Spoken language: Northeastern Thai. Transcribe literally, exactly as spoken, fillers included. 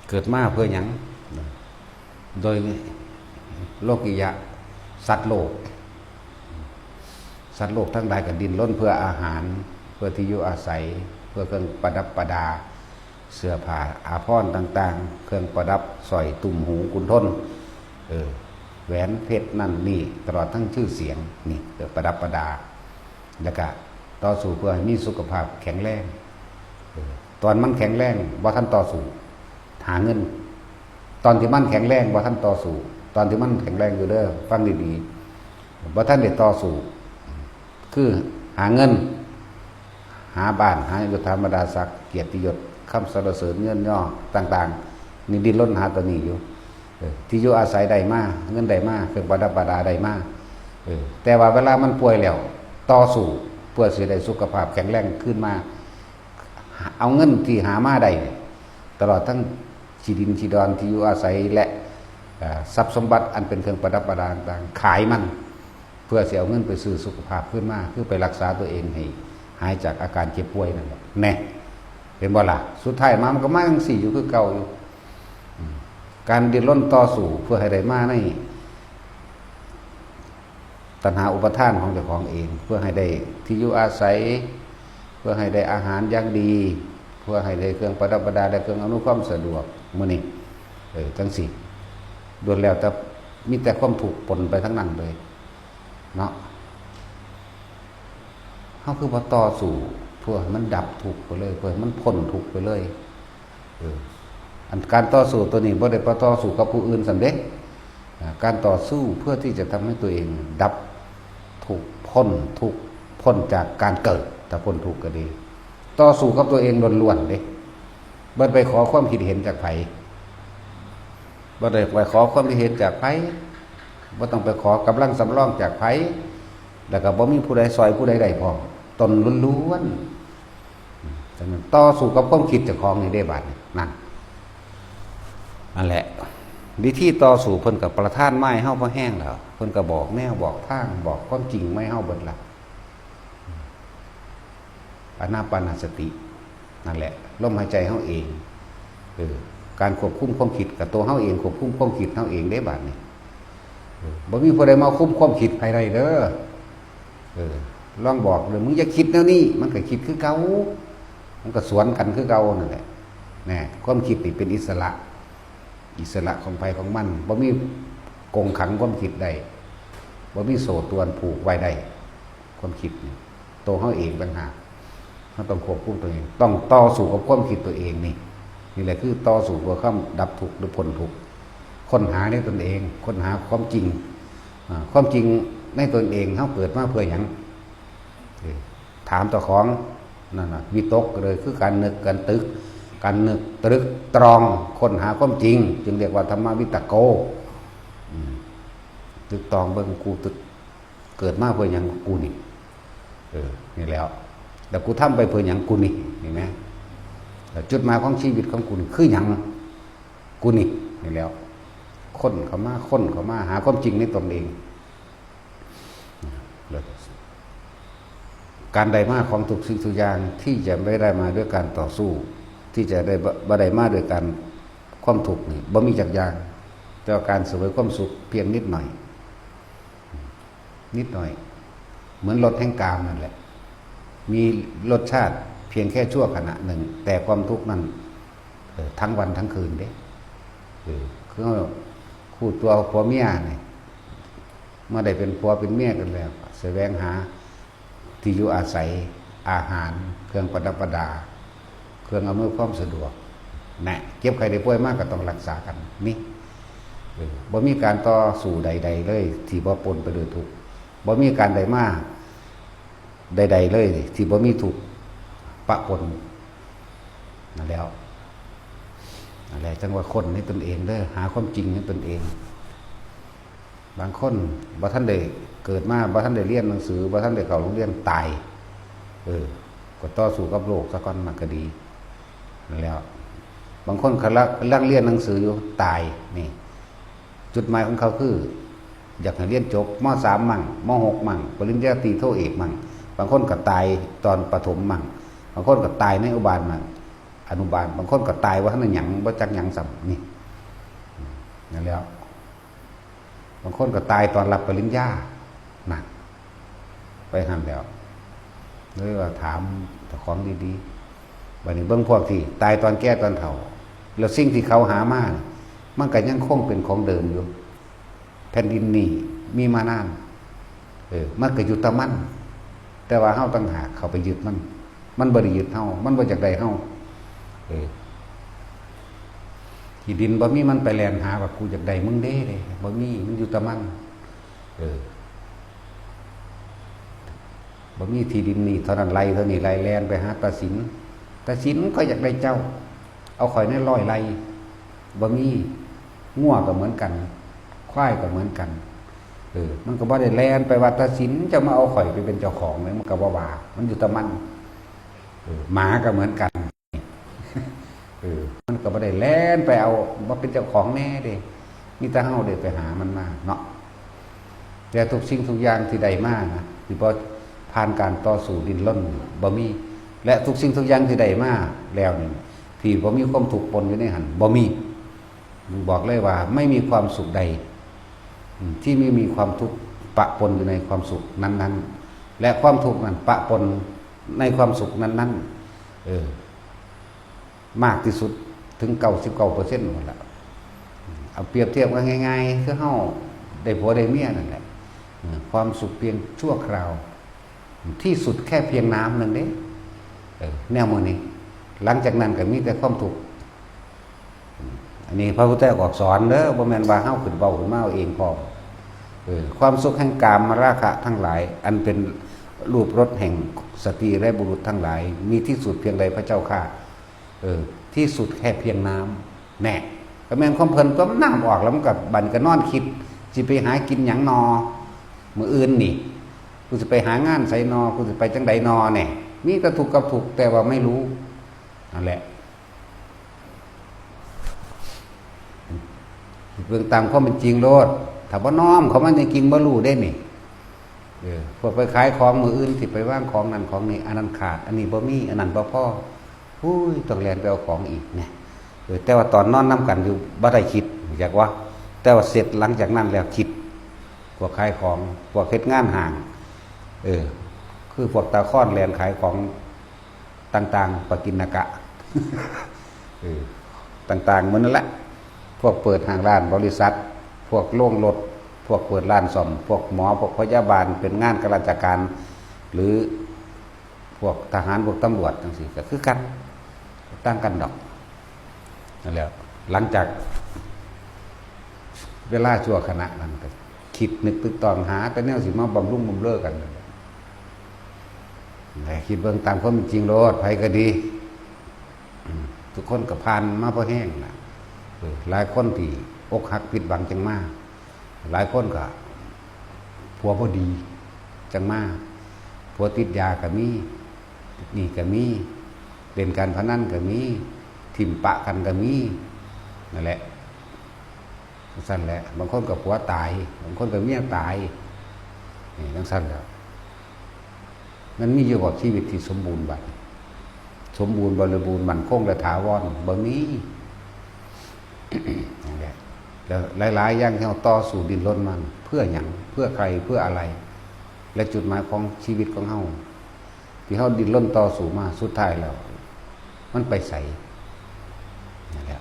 เกิดมาเพื่อหยัง โดยโลกิยะ สัตว์โลก สัตว์โลกทั้งหลายก็ดิ้นรนเพื่ออาหาร เพื่อที่อยู่อาศัย เพื่อเครื่องประดับประดา เสื้อผ้าอาภรณ์ต่างๆ เครื่องประดับสร้อยตุ้มหูกุนทน เออ แหวนเพชรนั่นนี่ ตลอดทั้งชื่อเสียง นี่ เพื่อประดับประดา แล้วก็ต่อสู้เพื่อให้มีสุขภาพแข็งแรง เออ ตอนมันแข็งแรงบ่ทันต่อสู้ หาเงิน ตอนที่มันแข็งแรงบ่ทันต่อสู้ ตอนที่มันแข็งแรงอยู่เด้อ ฟังดีๆ บ่ทันได้ต่อสู้ คือหาเงิน หาบ้าน หายศถาบรรดาศักดิ์ เกียรติยศ คำสรรเสริญ เงินยอต่างๆ นี่ดิ้นรนหาตัวนี้อยู่ เออ ที่อยู่อาศัยได้มา เงินได้มา เครื่องประดับประดาได้มา เออ แต่ว่าเวลามันป่วยแล้ว ต่อสู้เพื่อสิได้สุขภาพแข็งแรงคืนมา เอาเงินที่หามาได้เนี่ย ตลอดทั้งที่ดินที่ดอนที่อยู่อาศัยและ เอ่อ ทรัพย์สมบัติอันเป็นเครื่องประดับประดาต่างๆ ขายมัน เพื่อสิเอาเงินไปซื้อสุขภาพคืนมา คือไปรักษาตัวเองให้หายจากอาการเจ็บป่วยนั่นแหละ แน่ เห็นบ่ล่ะ สุดท้ายมามันก็มาจั่งซี้อยู่คือเก่าอยู่ อืม การดิ้นรนต่อสู้เพื่อให้ได้มาใน ตัณหาอุปาทานของเจ้าของเอง เพื่อให้ได้ที่อยู่อาศัย เพื่อให้ได้อาหารอย่างดี เพื่อให้ได้เครื่องประดับประดาและเครื่องอำนวยความสะดวกมื้อนี้ เออ จั่งซี้ ล้วนแล้วแต่มีแต่ความทุกข์ปนไปทั้งนั้นเลย เนาะ เฮาคือบ่ต่อสู้เพื่อให้มันดับทุกข์ไปเลย เพื่อให้มันพ้นทุกข์ไปเลย เออ อันการต่อสู้ตัวนี้บ่ได้ไปต่อสู้กับผู้อื่นซั่นเด้ อ่า การต่อสู้เพื่อที่จะทำให้ตัวเองดับทุกข์ พ้นทุกข์ พ้นจากการเกิด ถ้าพ้นทุกข์ก็ดี ต่อสู้กับตัวเองล้วนๆเด้ บ่ได้ไปขอความคิดเห็นจากไผ บ่ได้ไปขอความคิดเห็นจากไผ บ่ต้องไปขอกำลังสำรองจากไผ แล้วก็บ่มีผู้ใดซ่อยผู้ใดได้พร้อม ตนล้วนๆ ฉะนั้นต่อสู้กับความคิดเจ้าของนี่เด้บาดนี้ นั่น นั่นแหละ วิธีต่อสู้เพิ่นก็ประทานมาให้เฮาพอแฮงแล้ว เพิ่นก็บอกแนวบอกทาง บอกความจริงมาให้เฮาเบิดละ อานาปานสติ นั่นแหละ ลมหายใจเฮาเอง เออ การควบคุมความคิดก็ตัวเฮาเอง ควบคุมความคิดเฮาเองเด้บาดนี้ เออ บ่มีผู้ใดมาคุมความคิดไผได้เด้อ เออ ลองบอกเลย มึงอย่าคิดแนวนี้ มันก็คิดคือเก่า มันก็สวนกันคือเก่านั่นแหละ แน่ ความคิดนี่เป็นอิสระ อิสระของไผของมัน บ่มีกรงขังความคิดได้ บ่มีโซ่ตรวนผูกไว้ได้ ความคิดนี่ ตัวเฮาเองต่างหาก เฮาต้องควบคุมตัวเอง ต้องต่อสู้กับความคิดตัวเองนี่ นี่แหละคือต่อสู้เพื่อความดับทุกข์หรือพ้นทุกข์ ค้นหาในตนเอง ค้นหาความจริง อ่า ความจริงในตนเอง เฮาเกิดมาเพื่อหยัง เออ ถามเจ้าของ นั่นน่ะ วิตกเลย คือการนึก การตึก การนึกตรึกตรอง ค้นหาความจริง จึงเรียกว่าธรรมวิตโก อืม ตึกตรองเบิ่ง กูตึก เกิดมาเพื่อหยังกูนี่ เออ นี่แล้ว แล้วกูทำไปเพื่อหยังกูนี่ เห็นไหม แล้วจุดหมายของชีวิตของกูนี่คือหยัง กูนี่ นี่แล้ว ค้นเข้ามา ค้นเข้ามา หาความจริงในตนเอง แล้วการได้มาของทุกสิ่งทุกอย่างที่จะไม่ได้มาด้วยการต่อสู้ ที่จะได้บ่ บ่ได้มาด้วยการความทุกข์นี่ บ่มีจักอย่าง แต่ว่าการเสวยความสุขเพียงนิดหน่อย นิดหน่อย เหมือนรสแห่งกามนั่นแหละ มีรสชาติเพียงแค่ชั่วขณะหนึ่ง แต่ความทุกข์นั่น เอ่อ ทั้งวันทั้งคืนเด้ เออ คือคู่ตัวผัวเมียนี่ เมื่อได้เป็นผัวเป็นเมียกันแล้ว แสวงหาที่อยู่อาศัย อาหาร เครื่องประดับประดา เครื่องอำนวยความสะดวก นะ เจ็บไข้ได้ป่วยมาก็ต้องรักษากัน นี่ เออ บ่มีการต่อสู้ใดๆเลย ที่บ่ปนไปด้วยทุกข์ บ่มีการได้มาใดๆเลย ที่บ่มีทุกข์ปะปน นั่นแล้ว นั่นแหละ จั่งว่าค้นในตนเองเด้อ หาความจริงในตนเอง บางคนบ่ทันได้เกิดมา บ่ทันได้เรียนหนังสือ บ่ทันได้เข้าโรงเรียน ตาย เออ ก็ต่อสู้กับโลกซะก่อน มันก็ดี นั่นแล้ว บางคนกำลัง กำลังเรียนหนังสืออยู่ ตาย นี่ จุดหมายของเขาคือ อยากให้เรียนจบ ม.สาม มั่ง ม.หก มั่ง ปริญญาตรี โท เอก มั่ง บางคนก็ตายตอนประถมมั่ง บางคนก็ตายในอนุบาลมั่ง อนุบาล บางคนก็ตายว่าทันได้หยัง บ่จักหยังซ้ำ นี่ นั่นแหล้ว บางคนก็ตายตอนรับปริญญา นั่น ไปหั่นแหล้ว เลยว่าถามเจ้าของดีๆ บัดนี้เบิ่งพวกที่ตายตอนแก่ตอนเฒ่า แล้วสิ่งที่เขาหามาน่ะ มันก็ยังคงเป็นของเดิมอยู่ แผ่นดินนี่มีมานาน เออ มันก็อยู่แต่มัน แต่ว่าเฮาต่างหากเข้าไปยึดมัน มันบ่ได้ยึดเฮา มันบ่อยากได้เฮา เออ ที่ดินบ่มีมันไปแล่นหาว่ากูอยากได้มึงเด้ เด้ บ่มี มันอยู่แต่มัน เออ บ่มีที่ดินนี่เท่านั้นไร่เท่านี้ไร่ แล่นไปหาตาสิน ตาสินก็อยากได้เจ้า เอาข่อยในร้อยไร่ บ่มี งัวก็เหมือนกัน ควายก็เหมือนกัน เออ มันก็บ่ได้แล่นไปว่าตาสินจะมาเอาข่อยไปเป็นเจ้าของเลย มันก็บ่ว่า มันอยู่แต่มัน เออ หมาก็เหมือนกัน เออ มันก็บ่ได้แล่นไปเอามาเป็นเจ้าของแน่เด้ มีแต่เฮาเด้ไปหามันมาเนาะ แต่ทุกสิ่งทุกอย่างที่ได้มานะ ที่บ่ผ่านการต่อสู้ดิ้นรน บ่มี และทุกสิ่งทุกอย่างที่ได้มาแล้วนี่ ที่บ่มีความทุกข์ปนอยู่ในหั้น บ่มี บอกเลยว่าไม่มีความสุขใด อืม ที่ไม่มีความทุกข์ปะปนอยู่ในความสุขนั้นๆ และความทุกข์นั้นปะปนในความสุขนั้นๆ เออ มากที่สุดถึง เก้าสิบเก้าเปอร์เซ็นต์ นั่นแหละ เอาเปรียบเทียบกันง่ายๆ คือเฮาได้ผัวได้เมียนั่นแหละ เออ ความสุขเพียงชั่วคราว ที่สุดแค่เพียงน้ำหนึ่งเด้ เออ แนวมื้อนี้ หลังจากนั้นก็มีแต่ความทุกข์ อันนี้พระพุทธเจ้าก็สอนเด้อ บ่แม่นว่าเฮาขึ้นเว้าขึ้นมาเอาเองพร้อม เออ ความสุขแห่งกามราคะทั้งหลาย อันเป็นรูปรสแห่งสตรีและบุรุษทั้งหลาย มีที่สุดเพียงใดพระเจ้าข้า เออ ที่สุดแค่เพียงน้ำ แน่ ก็แม่นความเพิ่นตัวน้ำออกแล้วมันก็บัดก็นอนคิด สิไปหากินหยังนอ มื้ออื่นนี่ กูสิไปหางานไสนอ กูสิไปจังใดนอ แน่ มีแต่ทุกข์กับทุกข์ แต่ว่าไม่รู้ นั่นแหละ เบิ่งตามความเป็นจริงโลด ถ้าบ่น้อมเข้ามาจริงๆ บ่รู้เด้นี่ เออ พวกไปขายของมื้ออื่น สิไปวางของนั่นของนี่ อันนั้นขาด อันนี้บ่มี อันนั้นบ่พอ อุ้ย ต้องแล่นไปเอาของอีกเนี่ย เออ แต่ว่าตอนนอนนำกันอยู่ บ่ได้คิด อยากว่า แต่ว่าเสร็จหลังจากนั้นแล้วคิด พวกขายของ พวกเฮ็ดงานห้าง เออ คือพวกตาค้อนแล่นขายของต่างๆ ปกิณกะ เออ ต่างๆ หมดนั่นแหละ พวกเปิดห้างร้านบริษัท พวกโรงรถ พวกเปิดร้านซ่อม พวกหมอ พวกพยาบาล เป็นงานข้าราชการ หรือพวกทหาร พวกตำรวจจังซี้ ก็คือกัน ต่างกันดอก นั่นแหละ หลังจากเวลาชั่วขณะนั้นก็คิดนึกตึกตองหาแต่แนวสิมาบำรุงบำเรอกันนั่นแหละ แต่คิดเบิ่งตามความเป็นจริงโลด ไผก็ดี อืม ทุกคนก็ผ่านมาพอแห้งล่ะ เออ หลายคนที่อกหักผิดหวังจังมา หลายคนก็ผัวบ่ดีจังมา ผัวติดยาก็มี ติดหนี้ก็มี เล่นการพนันก็มี ถิ่มปะกันก็มี นั่นแหละ จังซั่นแหละ บางคนก็ผัวตาย บางคนก็เมียตาย นี่จังซั่นแหละ มันมีอยู่บ่ชีวิตที่สมบูรณ์บัด สมบูรณ์บริบูรณ์มั่นคงและถาวร บ่มี นั่นแหละ แล้วหลายๆ อย่างที่เฮาต่อสู้ดิ้นรนมัน เพื่อหยัง เพื่อใคร เพื่ออะไร และจุดหมายของชีวิตของเฮา ที่เฮาดิ้นรนต่อสู้มา สุดท้ายแล้ว มันไปไส นั่นแหละ